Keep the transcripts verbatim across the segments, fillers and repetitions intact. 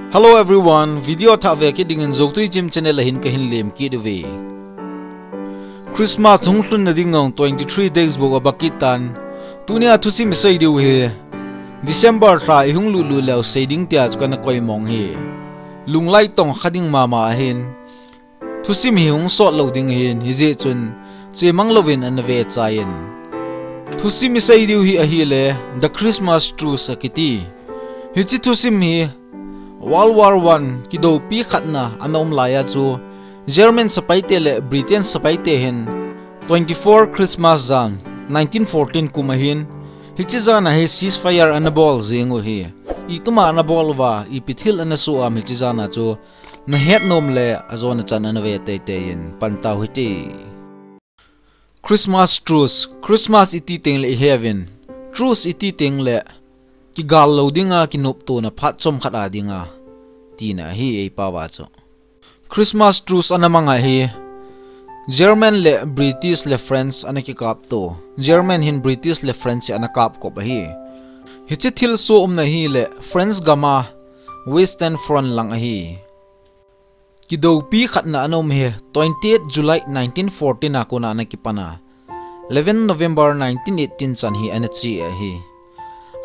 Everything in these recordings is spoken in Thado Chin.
Hello everyone, video thah ve kit dingin Zotui Chim channel a hin kahin lem kit uve. Christmas hung lhun na ding nong twenty three days bou abaki tan. Tunia thusim isei diu hi December lha ihung lutlut leu sei ding tia chu kana koimong hi. Lunglai tong kha ding mama ahin. Thusim hi hung sot lou ding ahin, hijeh chun chemang louvin ana ve chai in. Thusim isei diu hi ahile The Christmas Truce akiti. Hiche thusim hi World War One kidoupi khatna ana um laiya chu German sepaite le Britain sepaite hin twenty four Christmas jan nineteen fourteen kum ahin, hiche jana hi ceasefire ana bol jing u hi. Ituma ana bol uva, ipi thil ana soh am hiche jana chu nahet nom le ajona chan ana ve teitei in pan tau hite. Christmas Truce, Christmas iti teng le ihe uvin, Truce iti teng le kigal lou dinga kinoptona phat chomkhat a dinga tina ahi eipao a chu. Christmas Truce ana mang ahi, German le British le French ana kikapto. German hin British le French hi ana kapkop ahi. Hiche thilsoh umna hi le French gam a Western Front lang ahi. Kidoupi khatna ana um hi twenty eight July nineteen fourteen a kona ana kipan a, eleven November nineteen eighteen chan hi ana che ahi.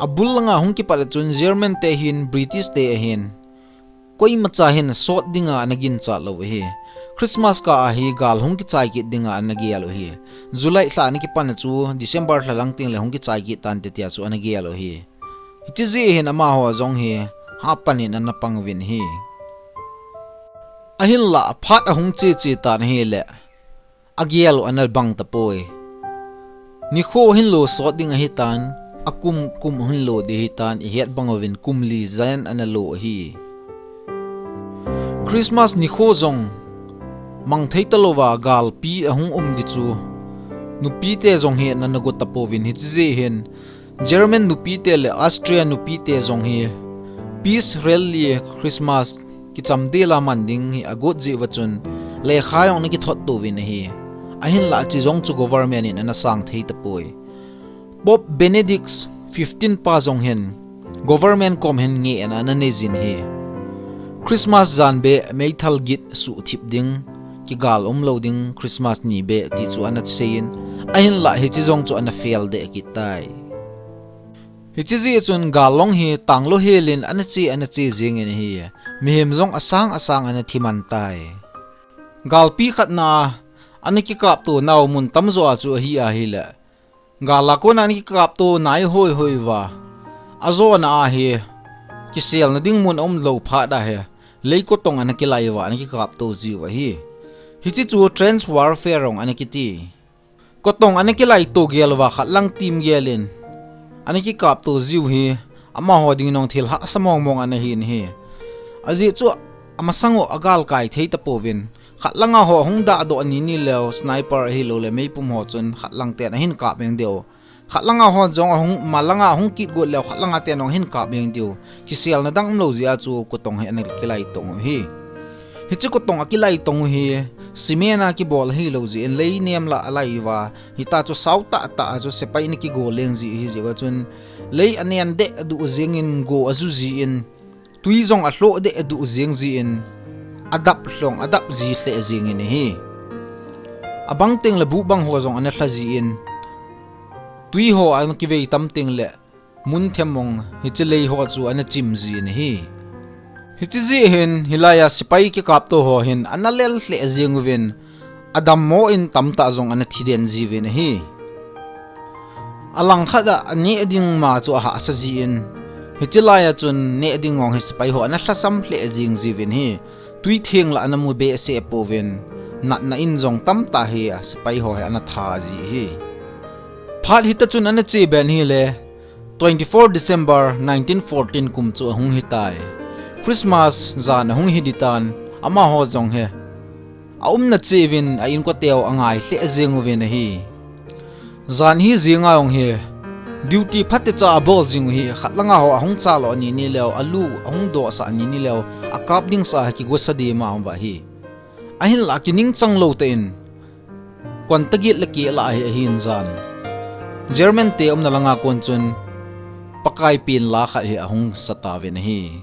Abul langa hung kipat a chun German te hin British te ahin koimacha hin sot dinga ana ginchat lou ahi. Christmas kah a hi gal hung kichai kit dinga ana gel u ahi. July lha ana kipan a chu December lha lang teng le hung kichai kit tante tia chu ana gel u ahi. Hiche jeh hin amaho jong hi hapan in ana pang uvin ahi. Ahinlah phat ahung che che tan ahile agel u ana bang tapoi. Nikho hinlo sot ding ahitan, akum kum hinlo ding ahitan, ihet bang uvin kum li jen ana lo ahi. Christmas nikho jong mang thei talouva galpi ahung um ding chu nupite jong hi ana go tapouvin, hiche jeh hin German nupite le Austria nupite jong hi Peace Rally Christmas kichamdel a man ding hi agot jeh uva chun lekha jong ana kithot tauvin ahi. Ahinlah hiche jong chu government in ana sang thei tapoi. Pope Benedict fifteen pa jong hin government kom hin ngehna ana nei jin ahi. Christmas jan beh meithal git suhthip ding, kigal umlou ding Christmas ni beh ti chu ana seiyin, ahinlah hiche jong chu ana fail deh kit tai. Hiche jeh chun gal long hi tanglou helin ana che ana che jingin ahi. Mihem jong asang asang ana thiman tai. Galpi khatna ana kikapto nau mun tamjo a chu ahi ahile, gal a kona ana kikapto nai hoi hoi uva, ajona a hi kiselna ding mun aumlou phat a hi lei kotong ana kilai uva ana kikapto jiu ahi. Hiche chu trench warfare jong ana kiti. Kotong ana kilaito gel uva khat lang team gelin ana kikapto jiu hi amaho dingin jong thil hahsa mong mong ana hin ahi. Ajeh chu amasang u agalkai thei tapouvin, khat langa ho ahung dahdoh ani ni leu sniper ahilouleh meipum ho chun khat lang ten ahin kap jeng diu. Khat langa ho jong ahung, malanga ahung kit got leu khat langa ten jong ahin kap jeng diu. Kiselna dang umlou jeh a chu kotong hi ana kilaitong u ahi. Hiche kotong akilaitong u hi cement a kibol ahilou jeh in lei nem lah alai uva, hita chu sao tah tah a chu sepai ana kigo leng ji ahi jeh uva chun lei anen deh duh jingin go aju jin, tui jong alhoh deh duh jing jin, adap lhong adap ji lheh jingin ahi. Abang teng le buh bang ho jong ana lha jin, tui ho ana kivei tam teng le mun themmong hiche lei ho chu ana chim jin ahi. Hiche jeh hin hilai a sepai kikapto ho hin ana lel lheh jing uvin, adammo in tamtah jong ana thiden jiuvin ahi. Alangkhat a aneh ding ma chu ahahsa jin, hiche lai a chun neh ding jong hi sepai ho ana lhasam lheh jing jiuvin ahi. Tui theng lah ana mu behseh pouvin, natna in jong tamtah hi sepai ho hi ana that ji ahi. Phat hita chun ana che ben ahile, twenty four December nineteen fourteen kum chu ahung hitai. Christmas jan ahung hi ding tan, amaho jong hi aumna cheh uvin a inkote u angai lheh jeng uvin ahi. Jan hi jenga jong hi duty phatecha abol jing u ahi, khat langa ho ahung chalo ani ni leu, alu ahung dohsah ani ni leu, akap ding sa hi kigosa dema um uva ahi. Ahinlah kining chang lou tah in kon tagit le keh lah hi ahin jan German te umna langa kon chun Pakai pen la khat hi ahung sa tauvin ahi.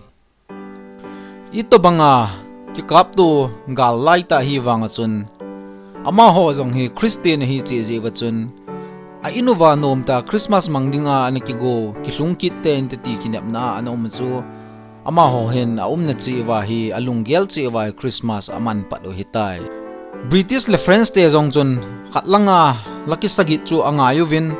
Itobanga kikapto gal laitah hi vanga chun, amaho jong hi Christian ahi cheh jeh uva chun, a in uva nomtah Christmas mang dinga ana kigo, kilhung kit tei inte ti kinepna a ana um chu, amaho hin a umna cheh uva hi, a lunggel cheh uva hi Christmas aman pat u ahitai. British le French te jong chun khat langa lakh sagih chu angai uvin,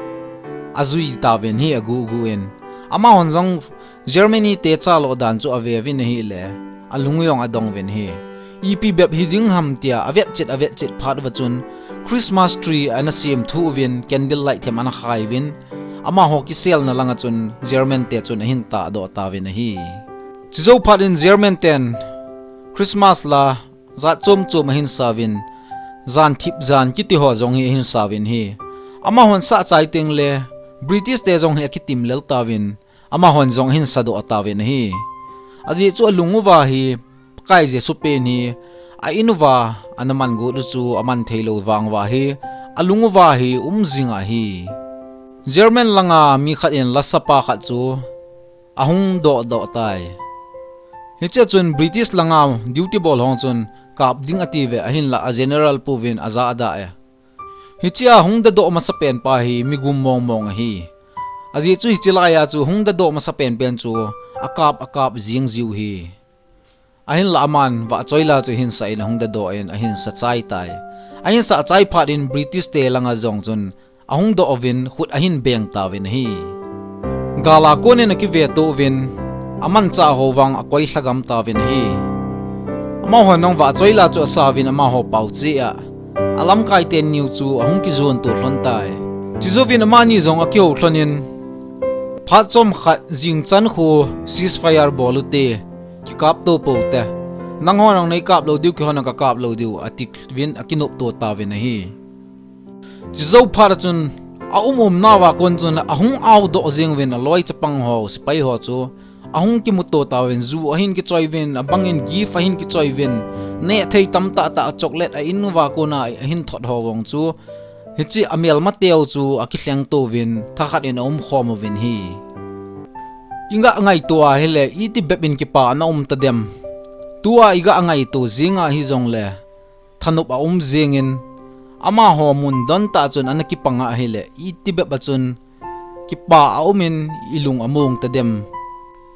ajui tauvin hi agugu in. Amahon jong Germany te chalo dan chu ave uvin ahile, alung jong adong uvin hi. Ipi bep hiding ham tia avetchet avetchet phat uva chun, Christmas tree ana sem thuh uvin, candle light them ana khai uvin, amaho kiselna langa chun German te chun ahin tahdoh tauvin ahi. Chujou phat in German ten Christmas la jat chom chom ahin sa uvin, jan thip jan kiti ho jong hi ahin sa uvin hi. Amahon sah chai teng le British te jong hi akitim lel tauvin, amahon jong ahin sadoh tauvin ahi. Ajeh chu alung uva hi Pakai Jesu pen hi a in uva ana man got u chu aman thei lou vang uva hi, alung uva hi um jing ahi. German langa mi khat in lasapa khat chu ahung dohdoh tai. Hichea chun British langa duty bol ho chun kap ding ati uve, ahinlah a general pu uvin aja adah e. Hichea hung dadoh masapen pa hi migum mong mong ahi. Ajeh chu hiche laiya chu hung dadoh masapen pen chu akap akap jing jiu hi. Ahinlah aman vahchoila chu ahin sah in ahung dadoh in ahin sa chai tai. Ahin sah chai phat in British te langa jong chun ahung doh uvin khut ahin beng tauvin ahi. Gal a kon in akive to uvin, amanchah ho vang akoi lhagam tauvin ahi. Amahon jong vahchoila chu asa uvin amaho pao cheh a, alamkai teni u chu ahung kijon to lhon tai. Chujouvin amani jong akihou lhon in, phat chomkhat jingchan khu ceasefire bol ute, kikapto pou te. Nanghon jong neikap lou diu, keihon jong kakap lou diu, ati uvin akinopto tauvin ahi. Chujou phat a chun, a um umna uva kon chun ahung aodoh jeng uvin, aloi chapang ho, sepai ho chu ahung kimuto tauvin, ju ahin kichoi uvin, abang in gift ahin kichoi uvin, neh thei tamtah tah chocolate a in uva kona ahin thot ho vang chu, hiche amelmateu chu akilheng to uvin, thakhat in aumkhom uvin hi. Iga ngaito ahile, iti bep in kipa ana um tadem? Tua iga ngaito jing ahi jongle, thanop aum jengin, amaho mun don tah chun ana kipang ahile, iti bep a chun kipa aumin, ilung among tadem?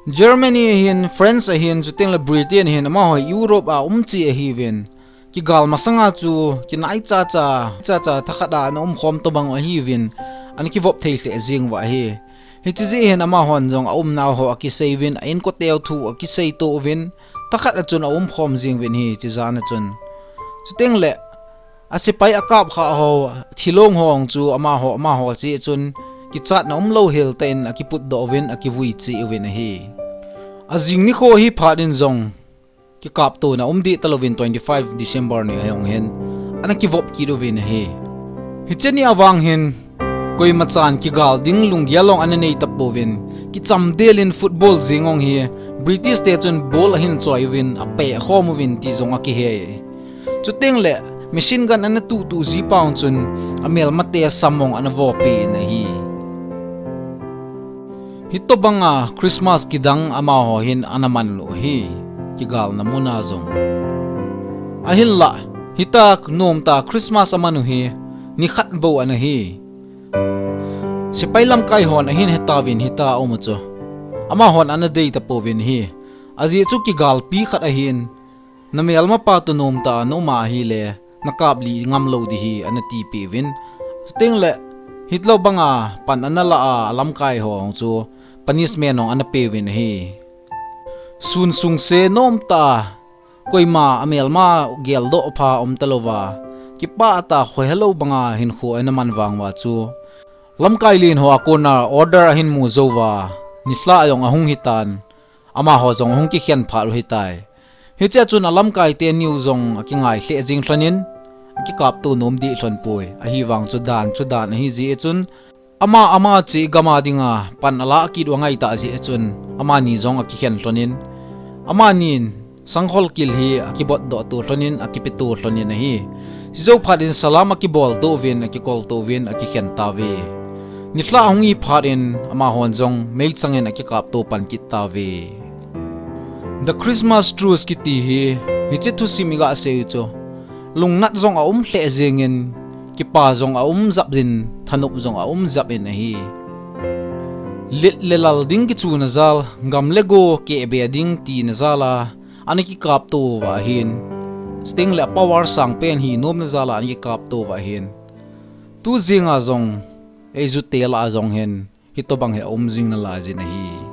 Germany ahin, France ahin, chuteng le Britain ahin, amaho Europe a um cheh ahiuvin, kigal masanga chu kinai chacha, chacha thakhat a ana umkhom tobang ahiuvin, ana kivop thei lheh jeng uva ahi. Hiche jeh hin amahon jong aumnau ho akisei uvin, a inkote u thu akisei to uvin, thakhat a chun aumkhom jeng uvin hi, hiche jan a chun. Chuteng le, asepai akap kha ho, thilong ho chu amaho, amaho cheh chun, kichatna umlou hel tah in akiputdoh uvin, akivui cheh uvin ahi. Ajing nikho hi phat in jong, kikaptona um deh talouvin twenty five December ni ahung hin, ana kivop kit uvin ahi. Hiche ni a vang hin, koimachan kigal ding lunggel jong ana nei tapouvin, kichamdel in football jeng jong hi, British te chun ball ahin choi uvin, apeh khom uvin ti jong akihe. Chuteng le, machine gun ana tuhtuh ji pa jong chun, amelmate sam jong ana vopi in ahi. Hitobanga Christmas kidang amaho hin ana man u ahi, kigalna muna jong. Ahinlah, hitah nomtah Christmas aman u hi, nikhat bou ana hi. Sepai lamkai hon ahin hetauvin hitah a um u chu, amahon ana dei tapouvin ahi. Ajeh chu kigalpi khat ahin, namelmapa toh nomtah a na um ahile, nakaplih ngam lou ding ahi, ana tipeh uvin. Chuteng le, hitobanga pan ana la a, alamkai ho chu punishment jong ana peuvin ahi. Sun sungse nomtah a, koima amelma geldoh pha um talouva, kipah tah khohelou banga hinkho ana man vang uva chu, lamkai len ho a kona order ahin mu jouva, nilhah jong ahung hitan, amaho jong ahung kikhen phat u ahitai. Hichea chun alamkai teni u jong akingai lheh jeng lhonin, akikapto nom deh lhon poi. Ahivang chu dan chu dan ahi jeh chun, ama, ama cheh gam a dinga pan alah kit u angaitah jeh chun, amani jong akikhen lhonin, amanin sangkhol kil hi akibotdoh to lhonin, akipeto lhonin ahi. Chujou phat in salam akibol to uvin, akikol to uvin, akikhen tauve. Nilhah ahung hi phat in, amahon jong meichang in akikapto pan kit tauve. The Christmas Truth kiti hi, hiche thusim iga sei u chu, lungnat jong aum lheh jengin, kipa jong aum japin, thanop jong aum japin ahi. Let le lal ding kichuna jal, gam le go kehbe ding tina jal a, ana kikapto uva ahin, sting le power sangpen hi nomna jal a ana kikapto uva ahin, tu jenga jong, eijute lah a jong hin, hitobang hi aum jing nalai jin ahi.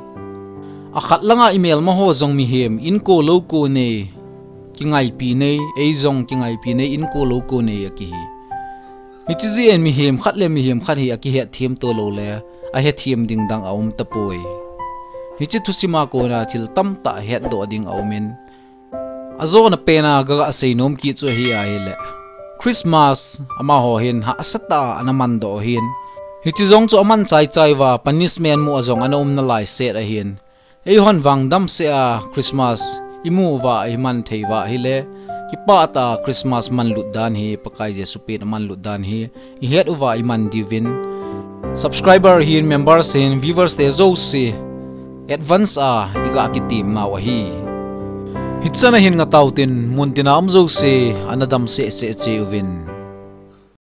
Akhat langa imelma ho jong mihem inko louko nei, kingaipi nei, eijong kingaipi nei, inko louko nei akihi. Hiche jeh in mihem khat le mihem khat hi akihetthem to lou le, ahethem ding dang aum tapoi. Hiche thusima kona thil tamtah hetdoh ding aumin, ajona pena kaga seinom kit chu ahi ahile, Christmas amaho hin hahsatah a ana mandoh ahin, hiche jong chu aman chaichai uva punishment mu a jong ana um nalai set ahin, eihon vang damsel a Christmas imu uva iman thei uva ahile, kipah tah a Christmas manlut dan hi, Pakai Jesu pen amanlut dan hi ihet uva iman diuvin, subscriber hin, members hin, viewers te jouse advance a iga kitemnau ahi. Hichan a hin ngatautin, muntina um jouse ana dam sehseh cheh uvin.